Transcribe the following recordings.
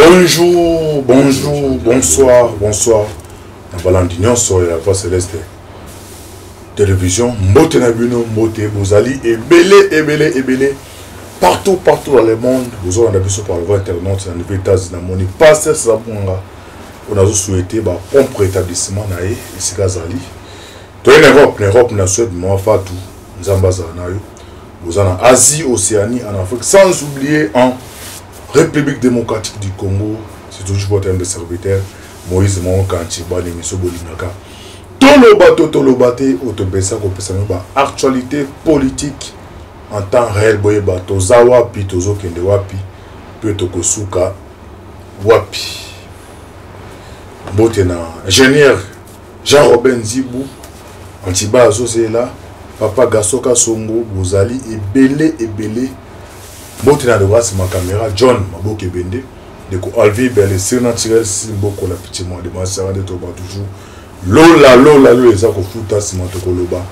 Bonjour, bonjour, bonsoir, bonsoir. Na balandi nyonso ya Voix Celeste Télévision, mbote na bino, mbote bozali ebele ebele ebele partout partout dans le monde. Bozolanda biso par voie internaute na niveau États-Unis na moni pasteur Zabunga on a souhaité ba prompt rétablissement na ye esika azali. Toye na Europe, na Europe na Suède, moi Fatou, Nzambe azala na yo. Boza na Asie, Océanie, en Afrique, sans oublier en République démocratique du Congo. C'est toujours votre humble serviteur Moïse Monkanchi, ba émission bolingaka. Toloba to toloba te otopesa kopesa bino ba actualité politique en temps réel boyeba toza wapi tozokende wapi mpe tokosuka wapi. Mbote na ingénieur Jean Robin Nzibu Antiba azozela papa Gaso Kasongo bozali ebele ebele. Mbote na Douglas ma caméra John Maboke Bende ndeko Alvi Bele sur naturel Simboko la petit moi de Masara de toba toujours lola lola lola eza kofuta nsima tokoloba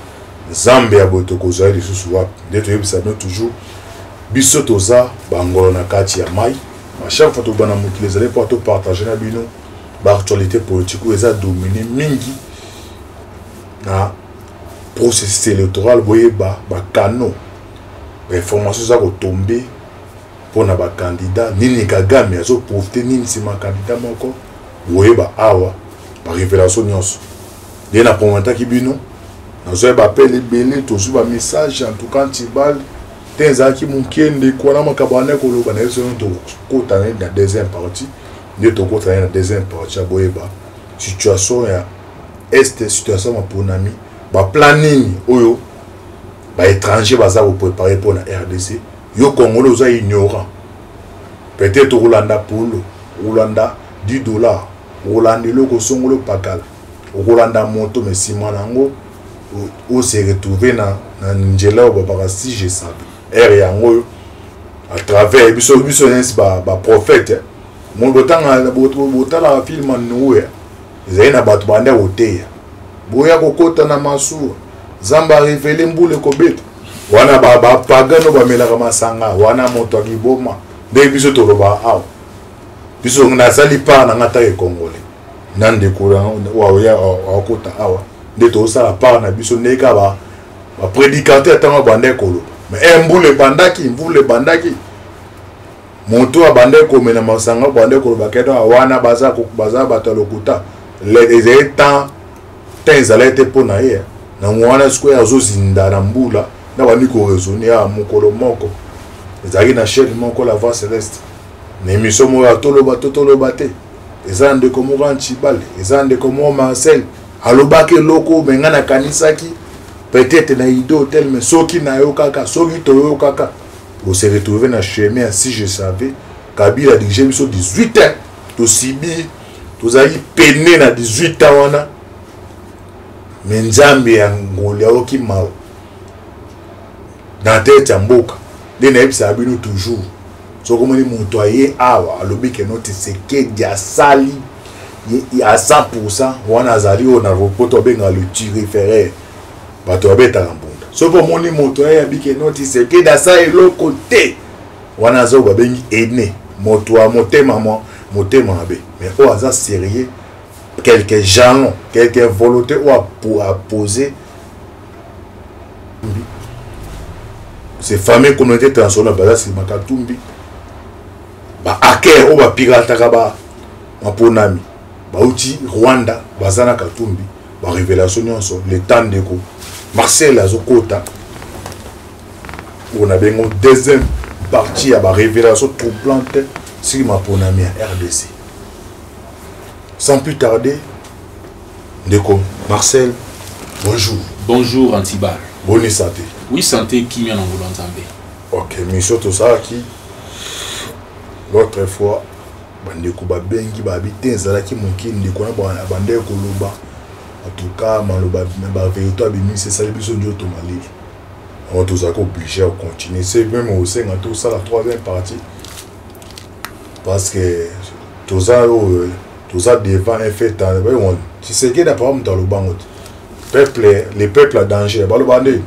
nzambe ya boye tokozwa ye lisusu wapi nde toyebisa bino toujours biso toza bangolo na kati ya mai a chaque fois tobanda mokili ezali mpo topartage na bino baactualité politique oyo eza domine mingi na processus électoral boyeba bakano bainformation eza kotombe mpo na bacandidat nini kagame azoprofite nini nsima candidat moko boyeba awa barévélation nyonso nde na prometaki bino nazwaki bapele ebele tozwi bamessage en tout cas ntibal te ezalaki moke ndeko wana makambo wana koloba na biso tokota na deuxième partie nde tokota na deuxième partie ya boyeba situation ya est situation maponami baplan nini oyo baétranger baza koprépare mpo na rdc yo congolais oza ignorant peut-être okolanda polo okolanda 10 dollars okolanda eloko songolo pakala okolanda moto me nsima na yango ose retrouve na, na nzela oyo babaka si je savais ere yango oyo à travers biso biso nesi baprophète ba botanga botalaka filme noe ezali na bato banda koteya boya kokota na masuwa nzambe arevele mbula ekobeta wana bapagano bamelaka masanga wana moto akiboma ndenge biso toloba awa biso nasali part na nga take congolais na ndeko oya akota awa nde tozosala part na biso ndenge kaka baprédicateur ntango abandaki koloba mais eh, mbula ebandaki mbula ebandaki moto abandaki komela masanga abandaki koloba kete wana baza baza bato ya lokuta ezali temps temps ezalaki te mpo na ye na wana sikoyo azozinda na mbula na bandi koraisonne ya mokolo moko ezalaki na chaîne moko la voix céleste na émission moko ya toloba to toloba te eza na ndeko moko ya ntibale eza na ndeko moko marcel alobaki eloko me ngai nakanisaki peut-être na idée hotel mais soki nayokaka soki toyokaka ose retrouve na chemin ya si je savais kabila dirige biso 18 ans tosibi tozalaki pene na 18 ans wana me nzambe ya ngoli ayoki mawa na tete ya mboka nde nayebisaka bino toujours soki omoni moto aye awa alobi ke no tisekedi asali à 100 wana azali oyo na poto abengaka le turifere bato babetaka mbunda soki omoni moto aye abi ke no tisekedi asala eloko te wana aza oyo babengi ene moto ya motema mwa motema mabe mais oyo aza sérieux quelque jalon quelque volonté oyo apose ces fameux communauté internationale baza nsima katumbi bahacker oyo bapirataka ba maponami bauti rwanda baza na katumbi barévélation nyonso le temps ndeko marcel azokota oyo na bengo deuxième partie ya barévélation troublante siki maponami ya rdc sans plus tarder ndeko marcel bonjour. Bonjour antibal. Boni santé? Oui, santé kimia na ngolo nzambe. Ok, mission tosalaki l'autre fois bandeko babengi babi te ezalaki moke ndeko na bandeko koloba en tout cas maloba baverité abimisi esali biso nzoto malili yango tozalaki oblige ya kocontinue se meme osenga tosala troisième partie parce que toza oyo toza devant un fait tshisekedi apaka moto alobango te peuple le peuple a danger baloba nde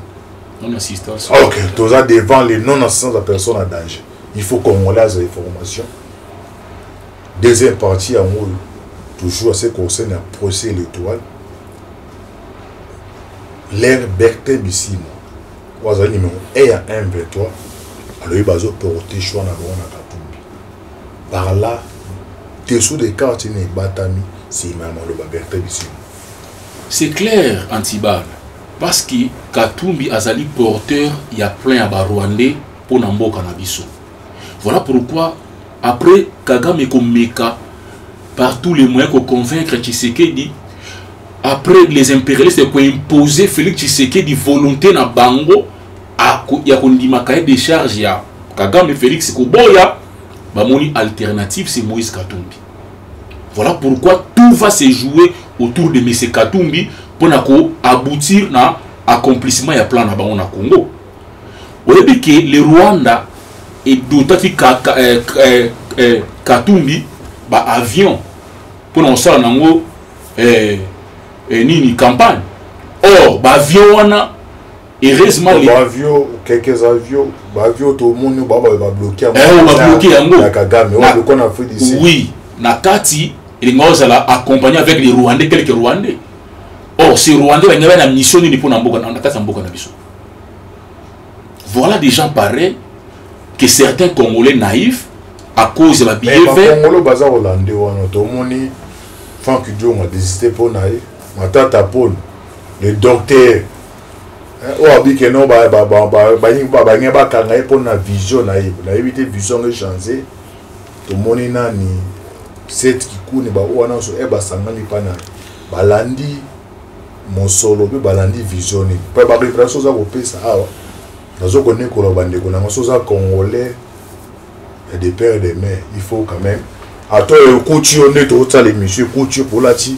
non assistance. Ok, toza devant les non assistance ya personne à danger. Il faut congolais azwa information. Deuxième partie yango oyo, toujours à ce concerne ya procès électoral. L'air Bertin Bisimwa oyo azali numéro 1 ya 1 23, alobi bazoporte choix na bango na Katumbi. Par là, dessous des cartes nini ebatami nsima ya maloba Bertin Bisimwa? C'est clair, Antibal, parce que Katumbi azali porteur ya plein ya barwandais mpo na mboka na biso. Voilà pourquoi après Kagame komeka par tous les moyens koconvaincre Tshisekedi, après les impérialistes koimposer Félix Tshisekedi volonté na bango ya kondima cahier de charge ya Kagame, Félix koboya, bamoni alternative, c'est Moïse Katumbi. Voilà pourquoi tout va se jouer autour de M. Katumbi pour aboutir na accomplissement ya plan na bango na Congo. Oyebi ke le Rwanda edotaki Katumbi ba avion mpona kosala nango nini, campagne. Or ba avion wana, heureusement, ba avion, quelques avions, ba avion tomoni babloke. Babloke yango. Ya Kagame oyo babloke na Afrique du Sud. Oui, na kati elinga ozala accompagné avec les Rwandais, quelques Rwandais. Or ces Rwandais balinga baya na mission nini mpona mboka, na kati ya mboka na biso? Voilà des gens pareils que certains Congolais naïfs, à cause ya babillet vert. Bakongolo baza kolande wana. Tomoni Frank Diongo adésisté mpo na ye, Matata Paul le docteur oyo abike no balingi bakanga ye mpo na vision na ye. Nayebi te vision yango echange. Tomoni nani, Seth Kikuni, baoyo wana nyonso e basangani mpa na balandi mosolo mpe balandi vision nini mpe baréférence oza kopesa awa. Nazo konekola bandeko nango. So oza Congolais ya de père de mère, il faut quand même ata oyo ekuti yo nde tozosala émission, ekuti yo polati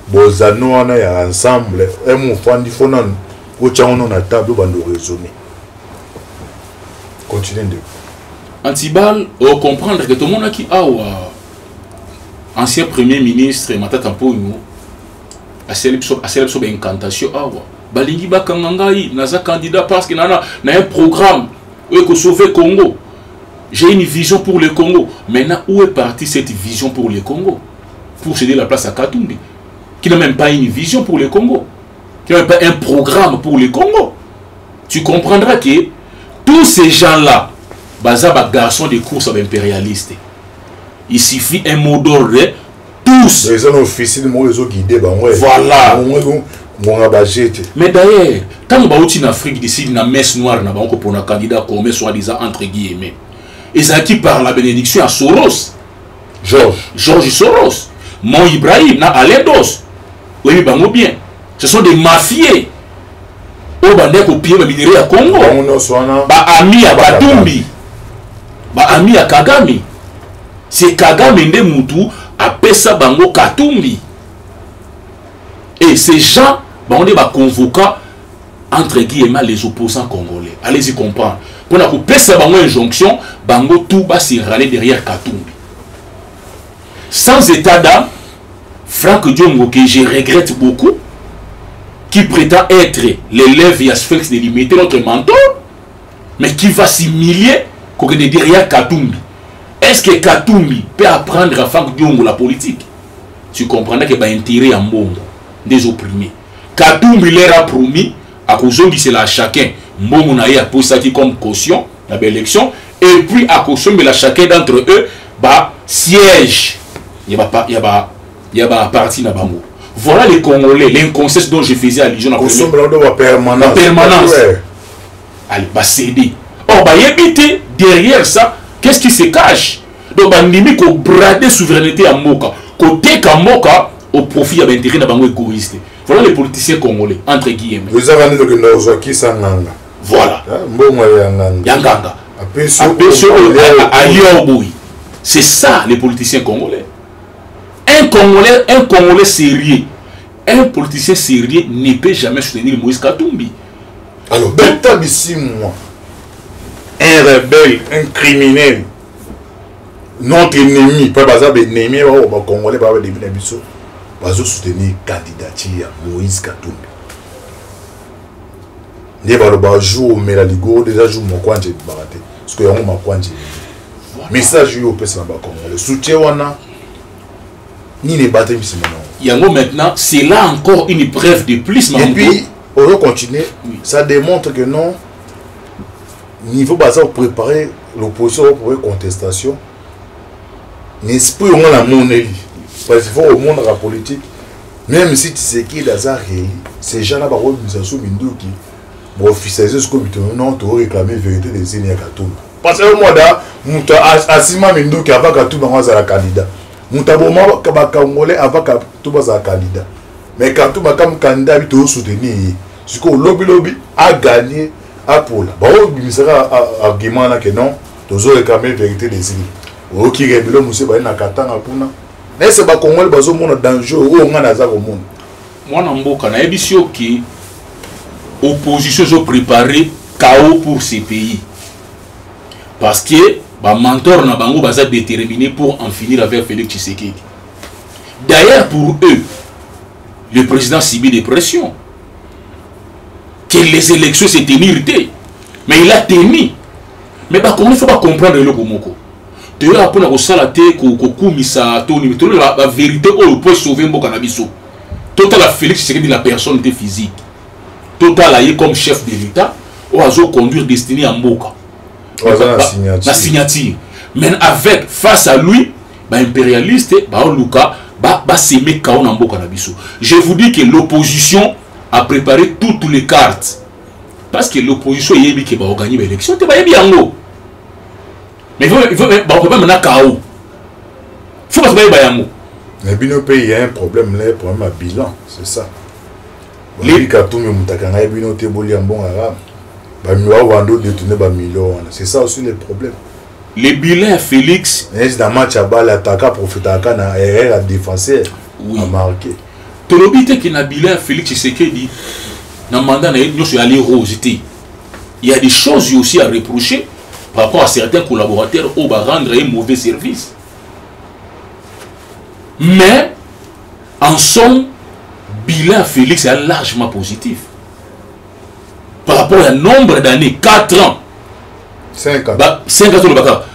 bozano wana ya ensemble emu ofandi, fo nanu otya ngo na table, obanda oraisonner. Continue, ndeko. Antibal, ocomprendre que tomonaki awa ancien premier ministre Matata Mponyo asali biso baincantation awa: balingi bakanga ngai, naza candidat parce que nana na un programme oyo ekosauve Congo, j'ai une vision pour le Congo. Maintenant, où est partie cette vision pour le Congo, pour céder la place à Katumbi, qui n'a même pas une vision pour le Congo, qui n'a même pas un programme pour le Congo? Tu comprendras que tous ces gens-là baza ba garçons de course ba impérialistes. Il suffit un mot d'ordre, tous. Eza na officine moko ezoguide bango. Voilà. Ngonga baje te. Mais d'ailleurs, ntango bauti na Afrique du Sud na messe noire na bango kopona candidat commun, soi-disant, entre guillemets, ezalaki par la bénédiction ya Soros. George. George Soros, Mo Ibrahim na Alain Dos, oyebi bango bien, ce sont des mafieux oyo bandaki kopiller baminerais ya Congo. Bango nyonso wana. Baami ya Batumbi, baami ya Kagame. C'est Kagame nde mutu apesa bango Katumbi. Et ces gens, bango nde baconvoka, entre guillemets, les opposants congolais, allez-y comprendre, mpona kopesa bango injonction, bango tout base râler derrière Katumbi sans état d'âme. Frank Diongo, que je regrette beaucoup, qui prétend être l'élève ya Sphinx de Limete, notre mentor, mais qui va s'humilier kokende derrière Katumbi. Est-ce que Katumbi peut apprendre à Frank Diongo la politique? Tu comprendras que baintérêt ya mbongo nde ezoprimer. Katumbi leur a promis akozongisela chacun mbongo na ye aposaki comme caution na baélection, et puis akosombela chacun d'entre eux ba siège ya baparti na bango. Voilà les Congolais, l'inconscience dont je faisais allusion na kosombela do bapermanence. La permanence. Allez, bacéder. Or bayebi te derrière ça, qu'est-ce qui se cache. Donc bandimi kobrader souveraineté ya mboka, koteka mboka au profit ya baintérêt na bango égoïste. Voilà les politiciens congolais, entre guillemets. Ezaka nde tokenda kozwa kisa nganga. Voilà. Mbongo ya nganga. Ya nganga. Apesi. Apesi oyo alia oboyi. C'est ça les politiciens congolais. Un Congolais, un Congolais sérieux, un politicien sérieux ne peut jamais soutenir Moïse Katumbi. Alors Bertin Bisimwa, un rebelle, un criminel, notre ennemi, mpe baza baennemi bao bacongolais, baa badebi na biso, bazosoutenir candidature ya Moïse Katumbi. Nde baloba jour omela ligoro déjà, jour mokwanje ebimaka te, parce que yango makwanje. Message oyo opesa na bacongolais, soutien wana. Nini ebatami nsima nango? Yango maintenant, c'est là encore une preuve de plus. Et puis ozo continuer, oui. Ça démontre que non, niveau baza préparer l'opposition, préparer contestation na esprit onga namoneli, parce qu'il faut omonaka politique. Même si Tshisekedi aza réélu, ces gens là bakobimisa so minduki, baofficialise sikoyo bitono. Non, toréclame vérité des urnes ya Katumbi, parce que mwada moto asima minduki avant Katumbi yango azala candidat, moto aboma bacongolais avant Katumbi azala candidat. Mais Katumbi akam candidat, bi tozosoutenir ye. Sikoyo lobilobi aganye, apola, baobimisaka argument wana ke non, tozoréclame vérité des urnes. Oyoki rebelo mosusu ebali na Katanga kuna. Nayese bacongolais bazomona danger oyo ngai naza komona. Mwana mboka, nayebisi yo ke opposition ezoprépare chaos pour ce pays, parce que bamentor na bango baza déterminé pour en finir avec Félix Tshisekedi. D'ailleurs, pour eux, le président subit des pressions que les élections se tenir te, mais il a tenu. Mais bakongoli, faut bacomprendre eloko moko: toyaka mpona kosala te kokumisa to nini, toloba bavérité oyo po sauver mboka na biso. Totala Félix Tshisekedi la personne te physique, totala ye comme chef de l'État oyo azoconduire destinée ya mboka. Na signature. Mais avec face à lui baimpérialiste baoluka basemer chaos na mboka na biso. Je vous dis que l'opposition a préparé toutes les cartes, parce que l'opposition eyebi ke baoganye baélection te, bayebi yango. Mais bakoprépare maintenant chaos, faut bato bayeba yango. Mais bino mpe, il y a un problème là, problème ya bilan, c'est ça. Bayebi Katumbi moto akanga ye bino te, bolia mbongo kaka bamiwa bando détourné bamilio wana, c'est ça aussi le problème. Le bilan ya Félix. Neti na match ya bale, ataka profitaka na erreur ya défenseur. Oui. Amarqué. Tolobi te ke na bilan ya Félix Tshisekedi na mandat na ye nyonso yali rose te. Il y a des choses aussi à reprocher par rapport à certains collaborateurs oyo barendre ye mauvais service. Mais en somme, bilan Félix est largement positif par rapport à nombre d'années, 4 ans. 5 ans. Ba, 5 ans, tolobaka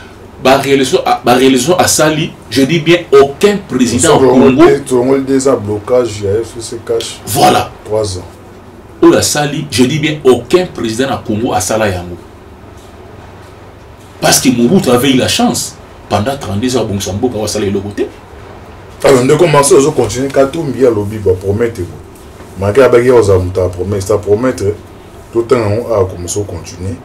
baréalisation asali, je dis bien, aucun président au Congo. Tolongoli déjà blocage ya FCC cash. Voilà. 3 ans. Oyo asali, je dis bien, aucun président na Congo asala yango, parce que Mobutu avait eu la chance pendant 32 ans abongisa mboka, oyo asala eloko te. Alors ndeko Marcel, ozocontinue. Katumbi alobi bapromettre bo make abaki ozala moto ya promesse, ta promettre totanga yango awa. Komisa ocontinue,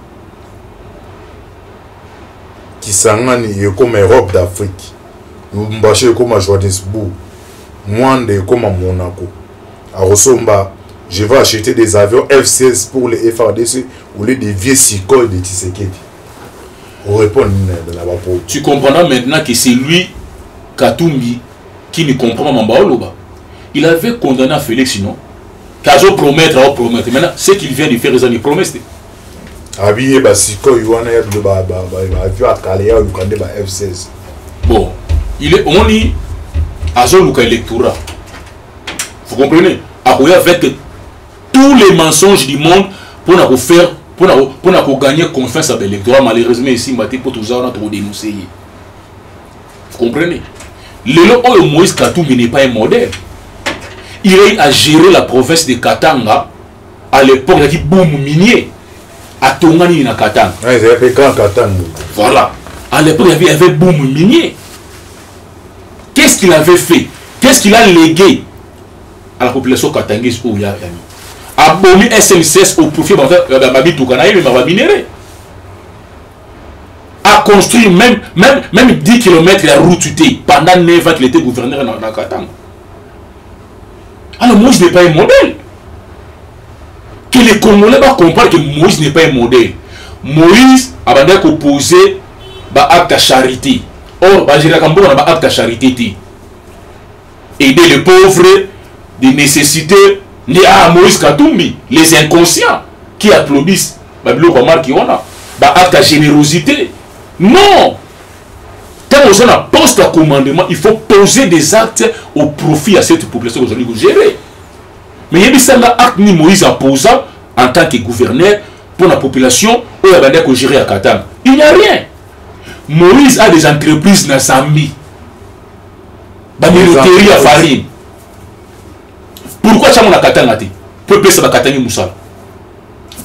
Kisangani ekoma Europe d'Afrique, Lubumbashi ekoma Johannesburg, Mwanda ekoma Monaco. Akosomba, je vais acheter des avions F-16 pour les FARDC au lieu des vieux Sukhoi de Tshisekedi. On répond na bapo. Tu comprendras maintenant que c'est lui, Katumbi, qui ne comprend pas Mamba Oloba. Il avait condamné à Félix, non? Kazo promettre, à promettre. Maintenant, ce qu'il vient de faire, ils ont des promesses. Abiye baSukhoi wana ya bilo, baavion ya kala, ya oluka nde ba F16. Bon, il est, omoni, azoluka électorat. Vous comprenez? Akoya avec tous les mensonges du monde pour na faire, pour na gagner confiance à l'électorat. Malheureusement, ici, mate pour tout ça, on a trop dénoncé. Vous comprenez? Lelo oyo, Moïse Katumbi n'est pas un modèle. Il a géré la province de Katanga à l'époque, il a dit boom minier. Atonga nini na Katanga? Ezali mpe grand Katanga. Voilà. À l'époque, il y avait boom minier. Qu'est-ce qu'il avait fait? Qu'est-ce qu'il a légué à la population katangaise? Oyo ya abomi SNCS au profit babituka na ye, mema baminerais, a construit même 10 km ya route te pendant 9 ans qu'il était gouverneur na Katanga. Alors Moïse n'est pas un modèle. Que les Congolais va comprendre que Moïse n'est pas un modèle. Moïse abandaki koposer baacte ya charité. Or bagéraka mboka na baacte ya charité te. Aider les pauvres, des nécessités nde ah Moïse Katumbi, les inconscients qui applaudissent babiloko ya marki wana, baacte ya générosité, non. Ntango oza na poste ya commandement, il faut poser des actes au profit ya cette population ozali kogérer. Mais yebisanga acte ni Moïse aposa en tant que gouverneur pour la population oyo abandaki kogérer ya Katanga. Il n'y a rien. Moïse a des entreprises na Zambie. Baminoterie ya farine, pourquoi tiango na Katanga te po epesa bakatangi mosala?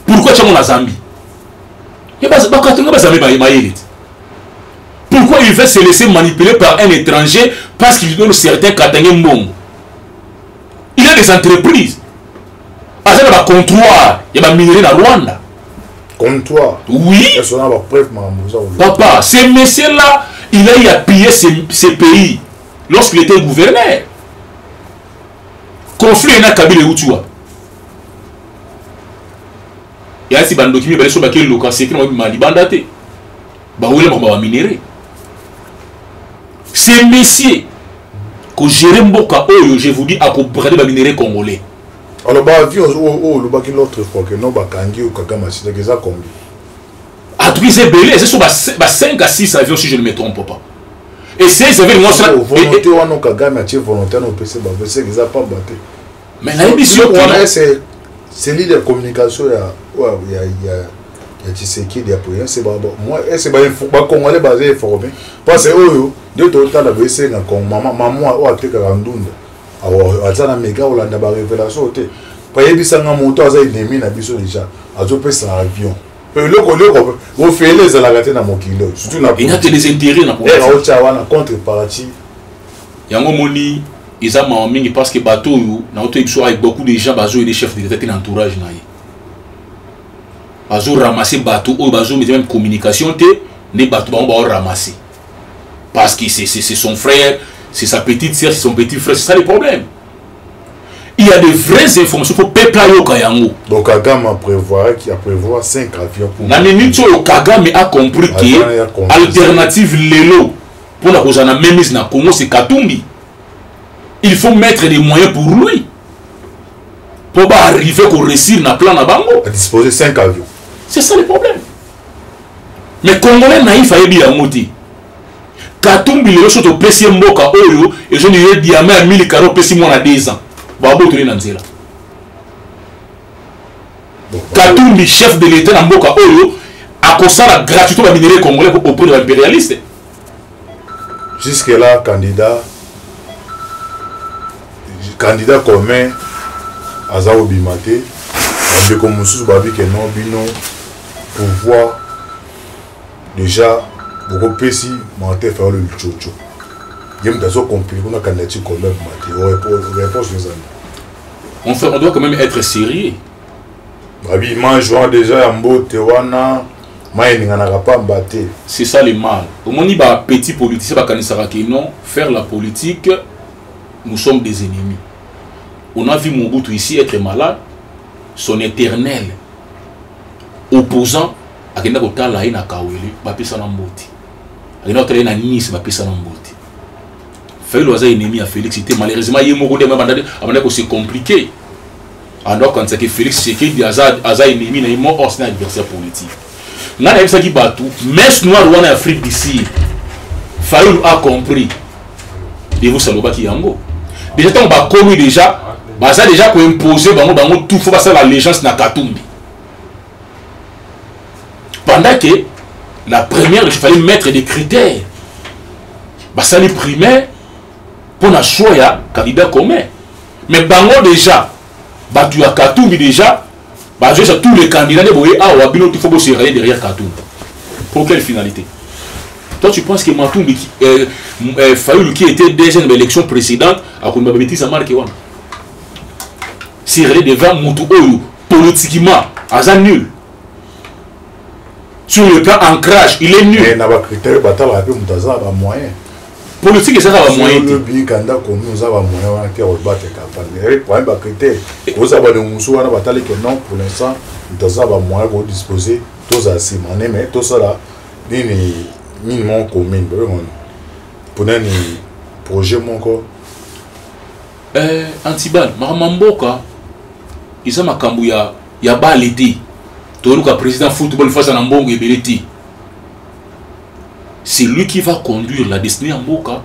Pourquoi tiango na Zambie? Bakatanga bazambi mayele te. Pourquoi il veut se laisser manipuler par un étranger parce qu'il donne certains Katangais mbongo? Il a des entreprises, aza na bacomptoir ya baminerai na Rwanda. Comptoir? Oui papa, ce monsieur là, il a eu à piller ce pays lorsqu'il était gouverneur. Conflit na Kabila euti wapi? Eyasi bandoki mibale so bakeluka sekri babima libanda te, bawela makambo ya baminerai. Ce monsieur kogérer mboka oyo, je vous dis, akobrader baminerai congolais. Alors baavion oyo olobaki l'autre fois que no bakangi oyo Kagame asilaki, eza combien? En tout cas eza ebele, eza so ba 5 à 6 avions, si je ne me trompe pas. Et ces avions nyonso, volonté wana Kagame atie, volonté wana opesi bango, eseke eza pamba te. Mais nayebi si wana cellule ya communication ya Tshisekedi ya président, c'est moi, ese bacongolais baza informé? Parce que oyo nde totala boye, esenga mama mama oyo atekaka ndunda aza na mega olanda barévélation te, bayebisanga moto aza ennemi na biso déjà azopesa avion. Eloko eloko ofele ezalaka te na mokili oyo, surtout na Il n'y a que des intérêts na otya wana contrepartie. Yango moni eza mawa mingi, parce que bato oyo naotoyebi biso, avec beaucoup de gens bazoyede chef de l'État te na entourage na ye, bazoramasser bato oyo bazomete même communication te, nde bato bango baoramasser parce que c'est son frère, c'est sa petite sœur, c'est son petit frère. C'est ça le problème. Il y a de vraies informations, faut peuple ayoka yango. Donc Kagame a prévoir qui a prévoir 5 avions pour na minute oyo. Kagame a compris que alternative lelo mpona kozala na mainmise na Congo, c'est Katumbi. Il faut mettre des moyens pour lui mpo baarriver koréussir na plan na bango. A disposer 5 avions. C'est ça le problème. Mais Congolais naïf ayebi yango te. Katumbi lelo, so topesi ye mboka oyo, ezoni ye diamant ya 1000 carats, opesi mwana 2 ans, babotoli na nzela. Katumbi chef de l'État na mboka oyo, akosala gratuité baminerai congolais auprès de baimpérialiste. Jusque là, candidat commun aza kobima te. Bandeko mosusu babi ke non, bino pouvoir déjà bokopesi Martin Fayulu licoco, ye moto azocompliquer kuna candidature commun bima te. Réponse ezali? Enfin, on doit quand même être sérieux. Babi image wana déjà ya mbote wana, mai eninganaka pamba te. C'est ça le mal. Omoni, bapetit politicien bakanisaka ke non, faire la politique, nous sommes des ennemis. On a vu Mobutu ici être malade, son éternel opposant akenda kotala ye na Kawele, bapesana mbote. Akenda kotala ye na Nice, bapesana mbote. Fayulu aza ennemi ya Félix te. Malheureusement, ye moko nde abanda kose compliquer, anda kokanisaki Félix Tshisekedi aza ennemi na ye mo. Or c'est un adversaire politique. Ngai nayebisaki bato, messe noire wana ya Afrique du Sud, Fayulu a compris. Devos alobaki yango déjà. Ntango bakomi déjà, baza déjà koimpose bango, bango tout faut basala allégeance na Katumbi, pendant que la première, il fallait mettre des critères. Basali primaire mpo na choix ya candidat commun, mais bango déjà, bato ya Katumbi déjà bazoyesa tous les candidats nde boye awa, bino tout faut bose rallier derrière Katumbi. Pour quelle finalité? Toi, tu penses que Matumbi, Fayulu qui était deuxième de l'élection précédente, akondima babétise ya marke wana, se rallier devant motu oyo politiquement aza nul? Sur le plan ancrage, il est nul. Mais na bacritère batalaka mpe moto aza na bamoyen. Politique ezaka bamoyen te. Obi kanda komi oza bamoyen wana te, obattre campagne problème. Bacritère oza bandeko mosusu wana batali ke non, pour l'instant moto aza bamoyen kodispose, tozala nsima ne, mais tosala nini nini moko commune babengani mpona nini projet moko. Antibal, makambo ya mboka eza makambo ya bale te. Toluka président football face na mbongo ebele te. C'est lui qui va conduire la destinée ya mboka.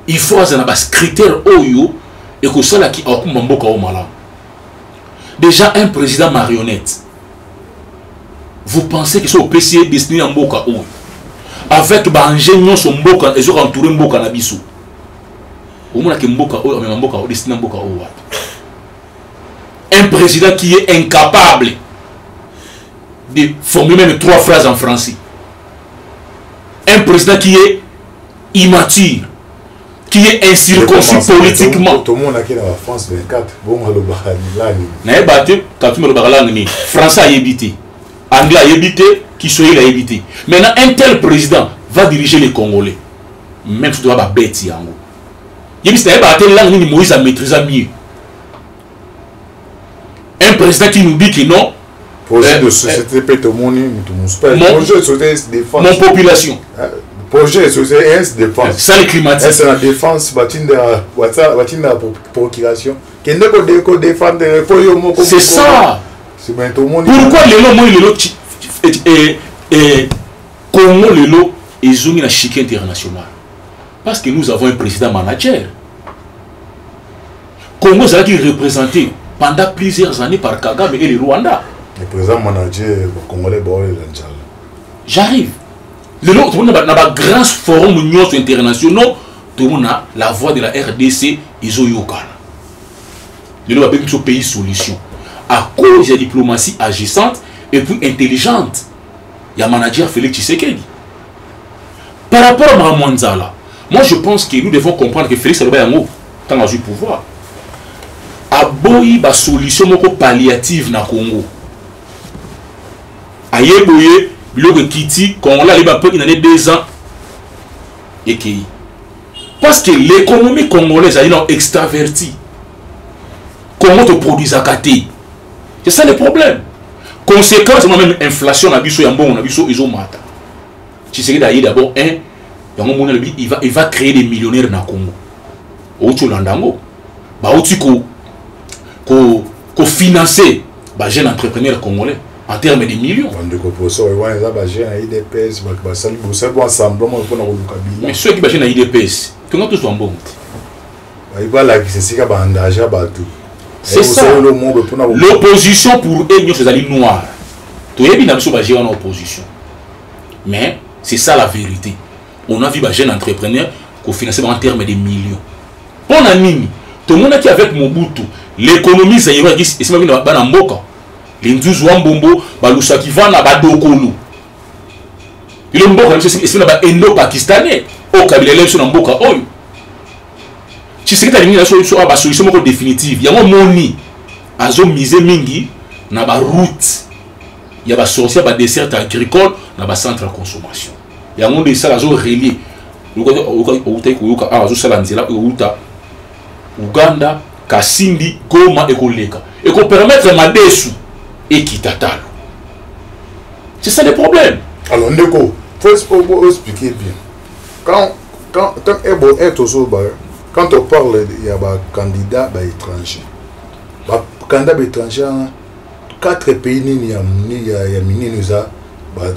Il faut aza na bacritère oyo ekosalaki akumba mboka oyo malamu. Déjà un président marionnette, vous pensez que so opesi ye destinée ya mboka oyo, avec baenjeu nyonso mboka ezoka entouré mboka na biso? Omonaki mboka oyo amema mboka oyo destina mboka oyo wapi? Un président qui est incapable de formuler même trois phrases en français, un président qui est immature, qui est incirconcis politiquement. Tomonaki na France 24, bongo alobaka langue? Nayeba te Katumbi alobaka langue nini. Français ayebi te, anglais ayebi te, kiswahili ayebi te. Maintenant, un tel président va diriger les Congolais? Même soki toza babeti yango, yebisi, nayebaka te langue nini Moïse amaîtrisa mieux. Un président qui nous dit que non, projet de société mpe tomoni mutu mosusu, projet de société défense. Mon population. Projet de société est défense. Salle climatique. Est na défense, batindaka procuration, kende kodéfendre po yo moko. C'est ça pourquoi lelo moi lelo Congo lelo ezongi na chic international, parce que nous avons un président manager. Congo ezalaki représenté pendant plusieurs années par Kagame et le Rwanda. Le président manager, bacongolais baolela nzala. J'arrive. Lelo tomoni na bagrands forum nyonso internationaux, tomona la voix de la RDC ezoyokana. Lelo babengi biso pays solution à cause ya diplomatie agissante et puis intelligente ya manager Félix Tshisekedi. Par rapport à makambo ya nzala, moi je pense que nous devons comprendre que Félix aloba yango ntango azwi pouvoir, aboyi basolution moko palliative na Congo. Aye boye, biloko ekiti, Congolais aleba mpe inane 2 ans ekei, parce que l'économie congolaise ezali na extraverti. Congo toproduisaka te, c'est ça le problème. Conséquence, moi même inflation na biso ya mbongo na biso ezomata. Tshisekedi aye d'abord un yango moni alobi il va créer des millionnaires na Congo. Outi olanda yango, bauti kofinancer bajeune entrepreneur congolais en termes de millions. Bandeko, poso oyo wana eza bajeune ya UDPS, bato basali bosali bo ensemble moko mpona koluka bilan. Mais soki bajeune ya UDPS, tonga tozwa mbongo te. Bayi balakisa esika baengage bato. C'est ça l'opposition. Pour eux, nyonso ezali noir. Toyebi na biso baje wana opposition, mais c'est ça la vérité. On a vu bajeune entrepreneur kofinancer bango en termes de millions. Mpo na nini? Tomonaki avec Mobutu, l'économie zaïroise esimaki na bana mboka, linzuzu wa mbombo balusaki vana badokolo. Lelo mboka na biso esimi na baindo pakistanais oyo Kabila ele biso na mboka oyo. Tshisekedi alingi na biso awa basolution moko définitive. Yango moni azomise mingi na baroute ya basorcier, ya badesserte agricole na bacentre ya consommation. Yango nde esala azorelie. Outaki koyoka awa, azosala nzela oyo outa Uganda, Kasindi, Goma, ekoleka, ekopermettre madesu ekita talo. C'est ça le problème. Alors ndeko, faut expliquer bien. Quand ebo tozoba, quand on parle ya bacandidat baétranger, bacandidat baétranger wana, quatre pays nini ya minene eza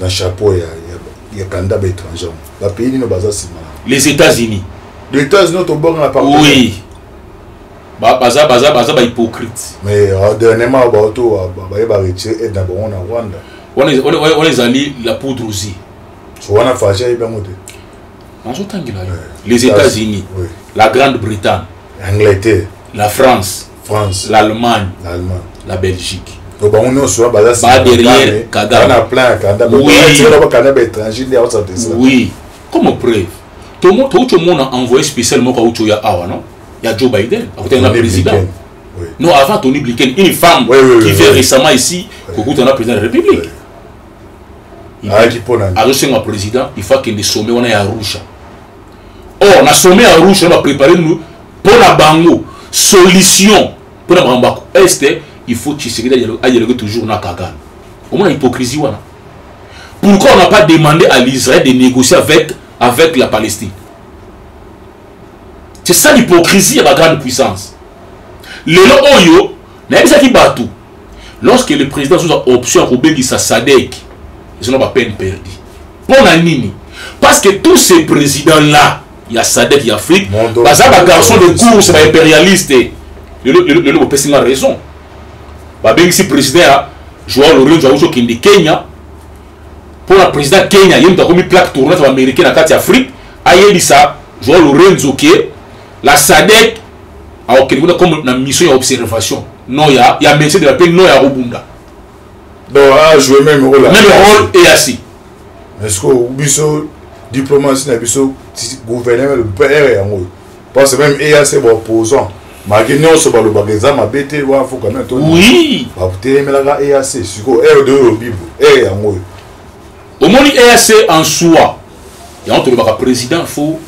na chapeau ya candidat baétranger? Bapays nini baza nsima? Les États-Unis. Les États-Unis, tobonga na Oui, baza bahypocrite. Mais dernièrement baoto baye baretire aide na bango na Rwanda. Wana ezali la poudre aux yeux. So wana Fatshi ayebi yango te? Nazotangela yo: les États-Unis, oui. la Grande-Bretagne, Angleterre, la France, France, l'Allemagne, l'Allemagne, la Belgique. Donc bango nyonso baza ba derrière Kagame. Na plan ya kanda. Oui. Bakanda baétranger nde aosatesa. Oui, comme preuve, touti omona envoyé spécial moko auti oya awa, non, ya Joe Biden, akutani na président. Oui. Non, avant Tony Blinken, une femme oui, qui vient récemment ici kokutana na président de la République. Ayaki mpo na Azosenga président, il faut akende sommet wana ya Arusha. Or na sommet ya Arusha wana, baprépare mpo na bango solution mpo na makambo ya Est. Il faut Tshisekedi adialogue toujours na Kagame. Omona hypocrisie wana? Pourquoi on n'a pas demandé à l'Israël de négocier avec la Palestine? C'est ça l'hypocrisie ya bagrande puissance. Lelo oyo nayebisaki bato, lorsque le président azozwa option ya kobengisa SADC, ezona bapeine perdue. Mpo na nini? Parce que tous ces présidents là ya SADC, ya Afrique, baza bagarçon de course, baimpérialiste. Lelo bopesi nga raison. Babengisi président ya Joao Lorenzo, auti okende Kenya mpo na président Kenya, ye moto akomi plaque tournante baaméricain na kati ya Afrique. Ayebisa Joao Lorenzo ke La SADC akokende kuna comme na mission ya observation, non ya maintien de la paix, non ya kobunda. Donc a joué même rôle. Même rôle EAC. Est-ce que biso diplomatie na biso gouvernement le père yango, parce que même EAC ba opposant malgré nyonso balobaka eza mabe te wana, faut quand même to batelemelaka EAC. Sikoyo R2 oyo bibo R yango oyo. Omoni, EAC en soi, yango tolobaka président faut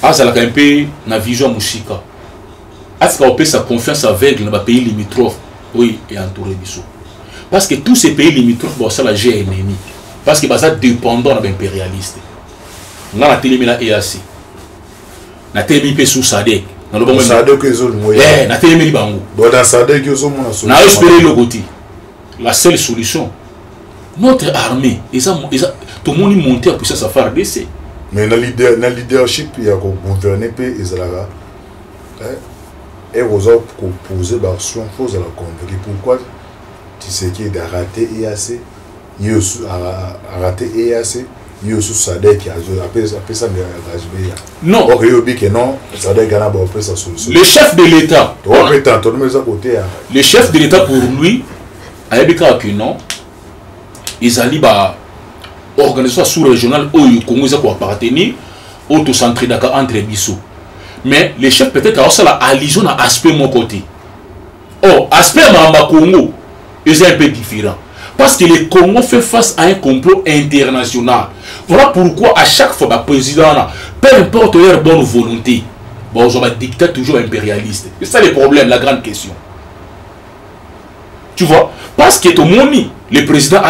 azalaka un peu na vision ya mosika, atika kopesa confiance aveugle na bapays limitrophe oyo entouré biso, parce que tous ces pays limitrophes bakosala jeu ennemi, parce que baza dépendant na baimpérialiste. Nga natelemi na EAC, natelemi mpe sous SADC. SADC ezolingo. Natelemeli bango. Dans SADC ozomona. Na espérer eloko te. La seule solution, notre armée eza, eza tomoni montée ya puissance ya FARDC. Mais na leadership ya kogouverner mpe ezalaka ere oza kopose baaction, faut ozala convaincu. Pourquoi Tshisekedi a raté EAC, ye osu a raté EAC, ye osu SADC apesa ya? Non. Ok, yo obi ke non, SADC ana baopesa solution. Le chef de l'État Tope tantôt eza côté ya Le chef de l'État, pour lui, ayebi kaka ke non, ezali ba organisation sous régionale oyo Congo eza koappartenir, oyo tosentraidaka entre biso. Mais le chef peut-être aosala allusion na aspect moko te. Or aspect ya makambo ya Congo eza un peu différent, parce que le Congo fait face à un complot international. Voilà pourquoi à chaque fois baprésident wana, peu importe leur bonne volonté, bazwa badictat toujours impérialiste. C'est ça le problème, la grande question, tu vois, parce que tomoni le président,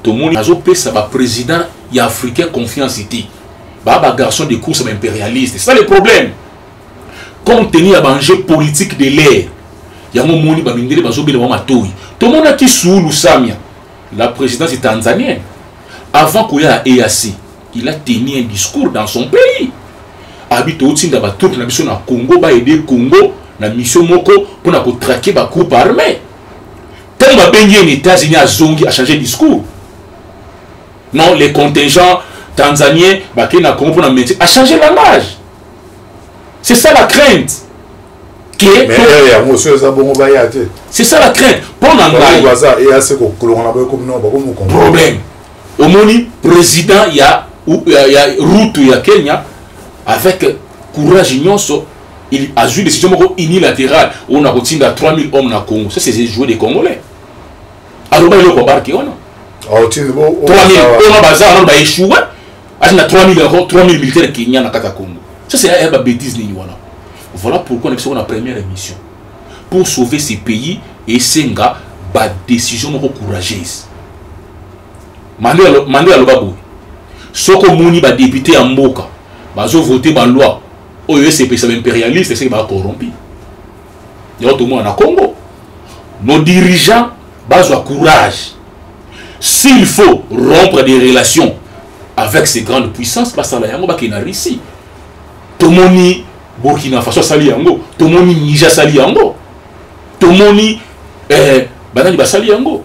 tomoni azopesa baprésident ya africain confiance te, baa bagarçon de course baimpérialiste. C'est ça le problème. Compte tenu ya baenjeu politique de l'air, yango omoni bamindele bazobela bango matoi. Tomonaki Suluhu Samia, la présidence tanzanienne, avant koya ya EAC, il a tenu un discours dans son pays, abi tootinda batroupe na biso na Congo, baaider Congo na mission moko mpona kotraquer bagroupe armé. Ntango babengi ye na États-Unis, azongi, achanger discours: non, les contingents tanzaniens bakei na Congo mpona maintien. Achanger langage. C'est ça la crainte. Que yango so eza bongo, baya te. C'est ça la crainte mpo na ngai. Baza EAC kokolonga na boye komi bakomi. Problème, omoni président ya Ruto ya Kenya, avec courage nyonso, il azwi décision moko unilatérale oyo na kotinda 3000 hommes na Congo. Ça, c'est jouer des Congolais. Aloba eloko abarke wana 3000 oyo baza wana baéchoué, atinda 3000 encore 3000 militaires Kenya na kati ya Congo. Ça, c'est ya babêtise nini wana? Voilà pourquoi na biso na première émission, pour sauver ces pays, esenga badécision moko courageuse. Mandela aloba boye: soki omoni badéputé ya mboka bazovote baloi oyo esepelisa baimpérialiste, eseki bacorrompi. Yango tomona na Congo, nos dirigeants bazwa courage. S'il faut rompre des relations avec ces grandes puissances, basala yango, bakende na Russie. Tomoni Burkina Faso asali yango, tomoni Niger asali yango, tomoni banani basali yango,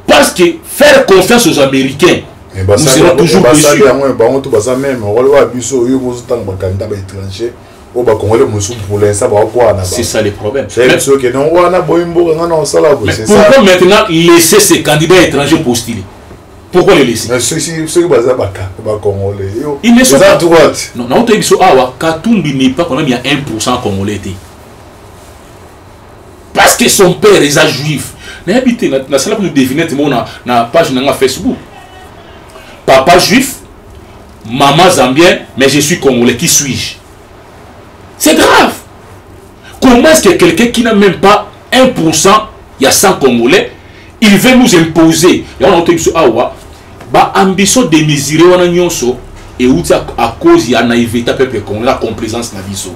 parce que faire confiance aux Américains, nous serons toujours déçus. Yango bango to baza même rôle wa biso oyo bozotanga bakanda baétranger oyo bakongole mosusu pour l'instant bakokwaa na. C'est ça le problème. Soki non wana boyi mboka nga na osala boye. Pourquoi maintenant laisser ces candidats étrangers postuler? Pourquoi les laisser? Soki baza bacongolais. Ils ne sont pas droite. Non, na otoyebi biso awa, Katumbi n'est pas quand même ya 1% congolais te, parce que son père eza juif. Nayebi te, nasala kutu devinette moko na page na nga Facebook: papa juif, maman zambien, mais je suis congolais, qui suis-je? C'est grave. Comment est-ce que quelqu'un qui n'a même pas 1% il y a 100 Congolais, il veut nous imposer? Yango na otoyebi biso awa, baambition démesurée wana nyonso euti à cause ya naïveté peuple congolais, la complaisance na biso.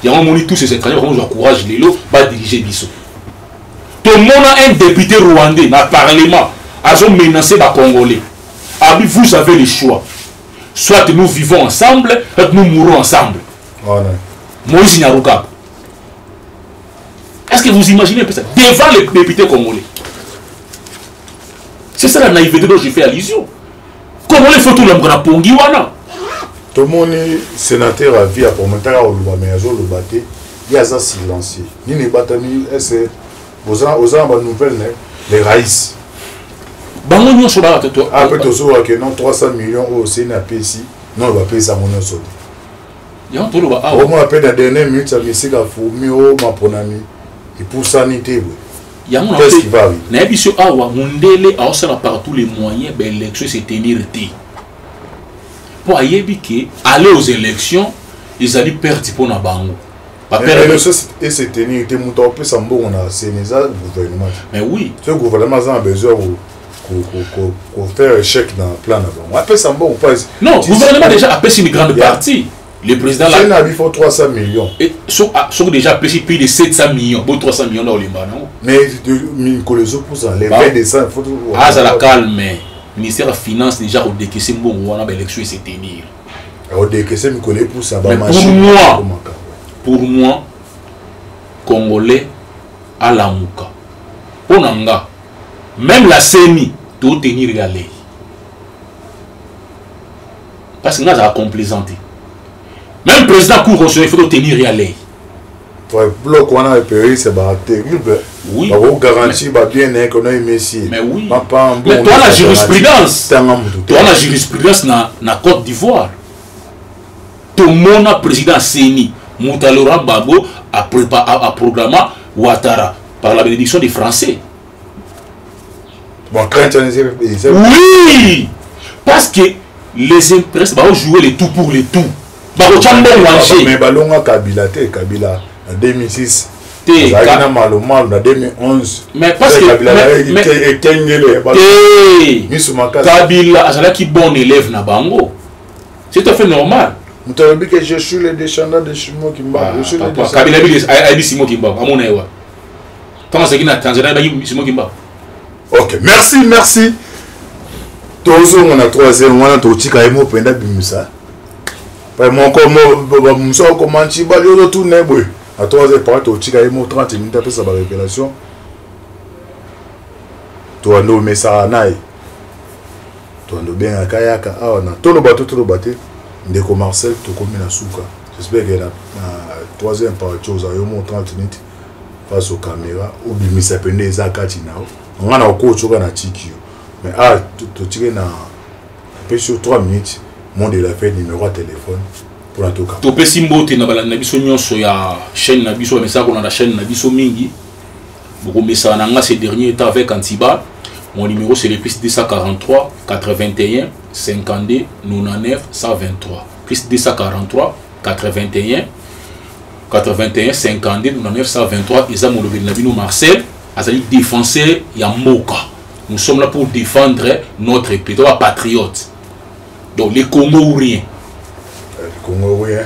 Yango omoni tous ces étrangers bakozwa courage lelo badirige biso. Tomona un député rwandais na parlement azomenace bacongolais, abi vous avez le choix, soit nous vivons ensemble, soit nous mourons ensemble. Voilà. Moïse Nyarugabo. Est-ce que vous imaginez un peu ça devant les députés congolais? C'est ça la naïveté dont je fais allusion. Congolais, faut tout l'homme na pongi wana. Tomoni sénateur à vie aprometaka koloba, mais azoloba te, ye aza silencieux. Nini ebatami? Ese oza na banouvelle ne les raïs? Bango nyonso baka. Mpe tozoyoka ke non, 300 millions oyo CENI apesi, non, bapesi yango nyonso te. Yango toloba awa. Omona mpe na dernière minute ya misika fumi o maponami epusani te boye. Yango Qu'est-ce qui va arriver? Nayebi so awa mondele aosala par tous les moyens baélection se tenir te, mpo ayebi ke aller aux élections ezali perte mpo na bango. Élection ese tenir te, moto akopesa mbongo na CENI eza gouvernement. Mais oui. Soki gouvernement aza na besoin kofaire échec na plan na bango, apesa mbongo pas. Non, gouvernement déjà apesi une grande partie, le président. Là na bifo 300 millions. Et soki déjà apesi plus de 700 millions, bo 300 millions na olemba nango. Mais mikolo ezopusa, le 20 décembre. Azala calme, ministère ya Finance déjà kodekese mbongo wana, baélection ese tenir. Akodekese mikolo epusa. Pour moi, congolais alamuka. Mpo na nga, même la CENI totenir ya lei, parce que nga azala complaisant te. Même président Cour constitutionnelle, il faut totenir ya lei. Bloc wana eperi, c'est ba terrible. Oui. Bakogarantir babien na ye kono emesi. Mais oui, mais toi, la jurisprudence, toi, la jurisprudence na Côte d'Ivoire, tomona président CENI moto Laurent Gbagbo aprogramma Ouattara par la bénédiction des Français. Bon, crainte. Oui, parce que les impresses baojouer le tout pour le tout, bakotya mbongo en jeu. Mais balonga Kabila te. Kabila na 2006 azalaki na malumalu, na 2011. Mais parce que ekengele. Te. Miso makasi. Kabila azalaki bon élève na bango, c'est tout à fait normal. Moto alobi ke je suis le descendant de Simon Kimbangu. Kabila ayebi Simon Kimbangu, amona ye wa ntango azalaki na Tanzanie, ayebaki Simon Kimbangu. Ok, merci, merci. Tozonga na troisième wana, totika ye mo mpenza bimisa moko mosu akoma ntibali oyo totuna ye boye. Na troisième part, totika ye mo 30 minutes, apesa barévélation. Towanda omesaka na ye, towanda obengaka yaka awa na toloba to toloba te. Ndeko Marcel, tokomi na suka. J'espère que na troisième partie ozala yo mo 30 minutes face aux caméras, obimisa pende eza kati na yo. Nga na okotyoka na tiki yo, mais ah, totiki na apesi yo 3 minutes, mot de la fin, numéro ya téléphone mpona toka. Topesi mbote na balandi na biso nyonso ya chaîne na biso, bamesaka kolanda chaîne na biso mingi. Bokomesana na nga ces derniers temps avec Antiba. Mon numéro, c'est le plus 243 81 52 99 123, plus 243 81 81 52 99 123. Eza molobeli na bino Marcel, azali défenseur ya mboka. Nous sommes là pour défendre notre pays, toba patriote. Donc le Congo ou rien. Le Congo ou rien.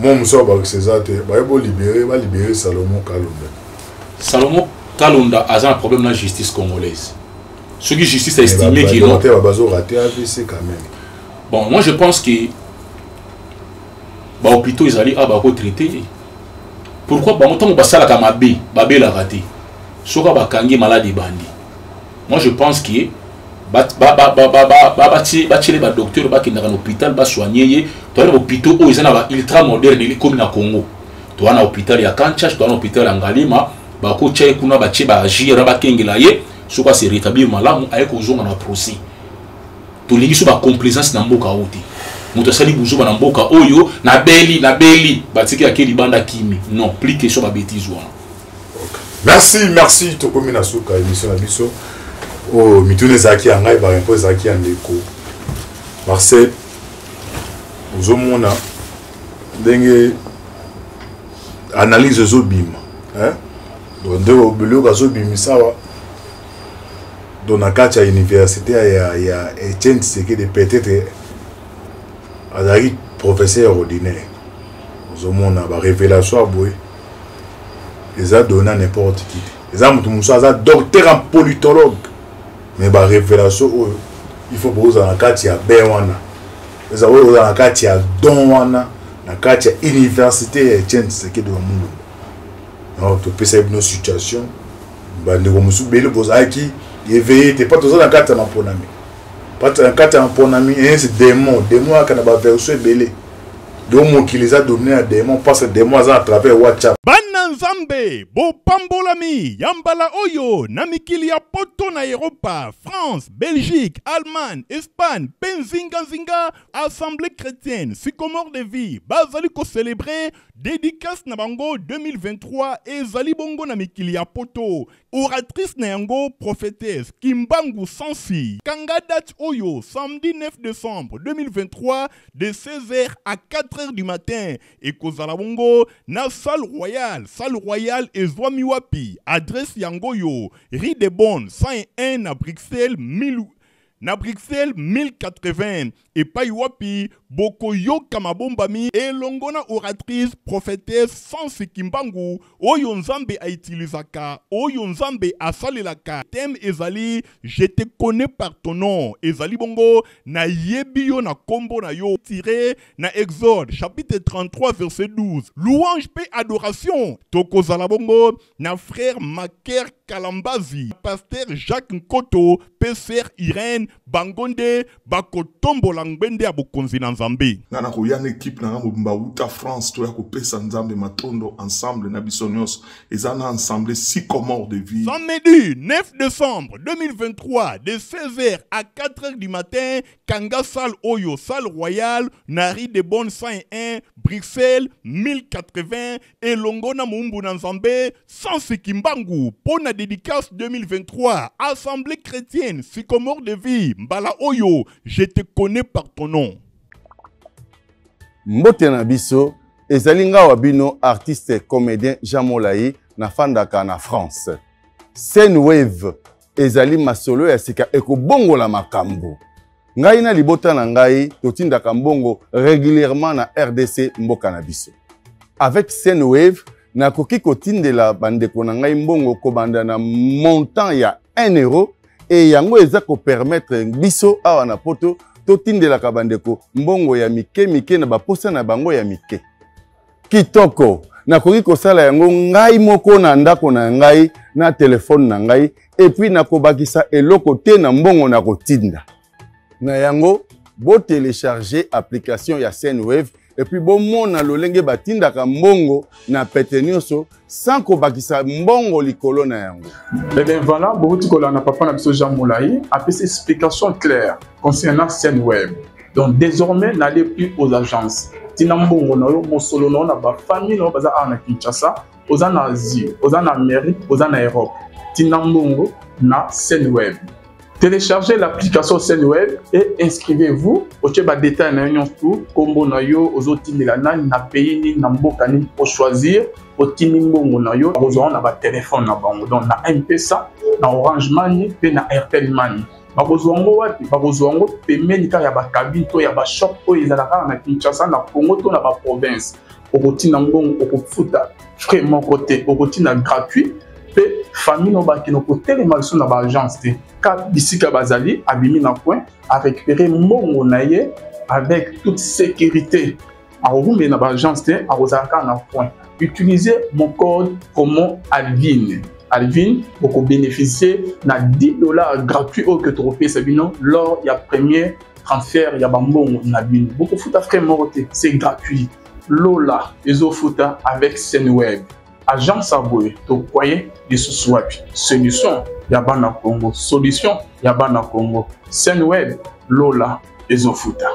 Mo mosu abakisa eza te, baye bolibere, balibere Salomon Kalonda. Salomon Kalonda aza na problème na justice congolaise. Soki justice a estimé que non. Te, bazorater AVC quand même. Bon, moi je pense que bahôpitaux ezali awa, bakotraite ye. Pourquoi bango ntango basalaka mabe babelaka te? Soki bakangi malade ebandi. Moi je pense que batiele badocteur, bakendaka na hôpital, basoigne ye. Toza na hôpitaux oyo eza na ba ultra moderne ekomi na Congo. Toza na hôpital ya Kanchach, toza na hôpital ya Ngalema. Bakotia ye kuna, batie baagir na bakengela ye. Soki ase rétablir malamu, aye kozonga na procès. Tolingi so bacomplaisance na mboka oyo te. Moto asali buzoba na mboka oyo, nabeli nabeli, batiki ake libanda kimi. Non, plus question babétise wana. Merci, merci. Tokomi na suka émission na biso oyo. Mituna ezalaki ya ngai, barempo ezalaki ya ndeko Marcel. Ozomona ndenge analyse ezobima, donc nde biloko azobimisa awa. Donc na kati ya université ya Etienne Tshisekedi, peut-être azalaki professeur ordinaire. Ozomona barévélation ya boye eza donné à n'importe qui te. Eza moto mosusu aza docteur en politologue, mais barévélation oyo, il faut bozala na kati ya bain wana, eza oyo ozala na kati ya don wana, na kati ya université ya Etienne Tshisekedi wa Mulumba. Donc topesaki bino situation. Bandeko mosusu bele bozalaki éveillé te, mpo toza na kati ya maponami. Na kati ya mponami esi démon, démon ayaka na baversion ebele. Donc mokili eza domine ya démon, parce que démon aza na travers WhatsApp. Bana Nzambe, bopambolami ya mbala oyo na mikili ya poto, na Eropa, France, Belgique, Allemagne, Espagne mpe nzinganzinga. Assemblée chrétienne Sycomore de Vie bazali kocélébrer dédicace na bango 2023. Ezali bongo na mikili ya poto. Oratrice na yango, prophétesse Kimbangu Sansi. Kanga date oyo, samedi 9 décembre 2023, de 16h à 4h du matin. Ekozala bongo na salle royale. Salle royale ezwami wapi? Adresse yango yo, rue de Bonne 101 na Bruxelles 1000, na Bruxelles 1080, epai wapi bokoyoka mabombami elongo na oratrice prophétesse Sansi Kimbangu, oyo Nzambe autilisaka, oyo Nzambe asalelaka. Thème ezali "Je te connais par ton nom". Ezali bongo "Nayebi yo na kombo na yo", tiré na Exode chapitre 33 verset 12. Louange mpe adoration, tokozala bongo na frère Maker Kalambazi, pasteur Jacques Nkoto mpe sœur Irène. Bango nde bakotombola ngbende ya bokonzi na Nzambe. Nga na koya na équipe na nga mobimba wuta France, toya kopesa Nzambe matondo ensemble na biso nyonso. Eza na Ensemble Sycomore de Vie. Samedi 9 décembre 2023, de 16h à 4h du matin. Kanga salle oyo, salle royale na rue de Bonne 101, Bruxelles 1080, elongo na mumbu na Nzambe Sansi Kimbangu mpo na dédicace 2023. Assemblée chrétienne Sycomore de Vie, mbala oyo "Je te connais par ton nom". Mbote na biso, ezali nga wa bino, artiste comédien Jean Molai, nafandaka na France. Sendwave ezali masolo ya sika ekobongola makambo. Ngai na libota na ngai totindaka mbongo régulièrement na RDC, mboka na biso. Avec Sendwave, nakoki kotindela bandeko na ngai mbongo kobanda na montant ya 1 euro, e yango eza kopermettre biso awa na poto totindelaka bandeko mbongo ya mike mike na baposa na bango ya mike. Kitoko, nakoki kosala yango ngai moko na ndako na ngai na telefone na ngai, et puis nakobakisa eloko te na mbongo na kotinda. Na yango, botélécharger application ya Sendwave et puis bomona lolenge batindaka mbongo na pete nyonso sans kobakisa mbongo likolo na yango. Eh bien voilà, bouti kolanda papa na biso Jean Moulaï apesi explication claire concernant Sendwave. Donc désormais, n'allez plus aux agences. Tina mbongo na yo, mosolo na yo na bafamille na yo baza awa na Kinshasa, oza na Asie, oza na Amérique, oza na Europe. Tina mbongo na Sendwave. Téléchargez l'application Sendwave et inscrivez-vous. Otie ba détail na yo nyonso, kombo na yo, ozotindela nani, na pays nini, na mboka nini, ochoisir, otindi mbongo na yo, ozwa na batelefone na bango. Donc na M-Pesa, na Orange Money mpe na Airtel Money. Bakozwa yango wapi? Bakozwa yango pembeni kaka ya bacabine to ya bashop oyo ezalaka kaka na Kinshasa, na Congo to na baprovince. Okotinda mbongo, okofuta frais moko te, okotinda gratuit, mpe famille no bakende kotelema lisusu na baagence te. Ka bisika bazali, abimi na coin, arécupérer mbongo na ye avec toute sécurité. Akokumbela na baagence te, akozala kaka na coin. Utilisez mon code promo Alvin, Alvin, okobénéficier na 10 $ gratuit oyo ke tokopesa bino lors ya premier transfert ya bambongo na bino. Bokofuta frais moko te, c'est gratuit. Lola ezofuta avec Sendwave. Agence ya boye tokwaye lisusu wapi? Solution ya bana Congo, solution ya bana Congo, Sendwave, lola ezofuta.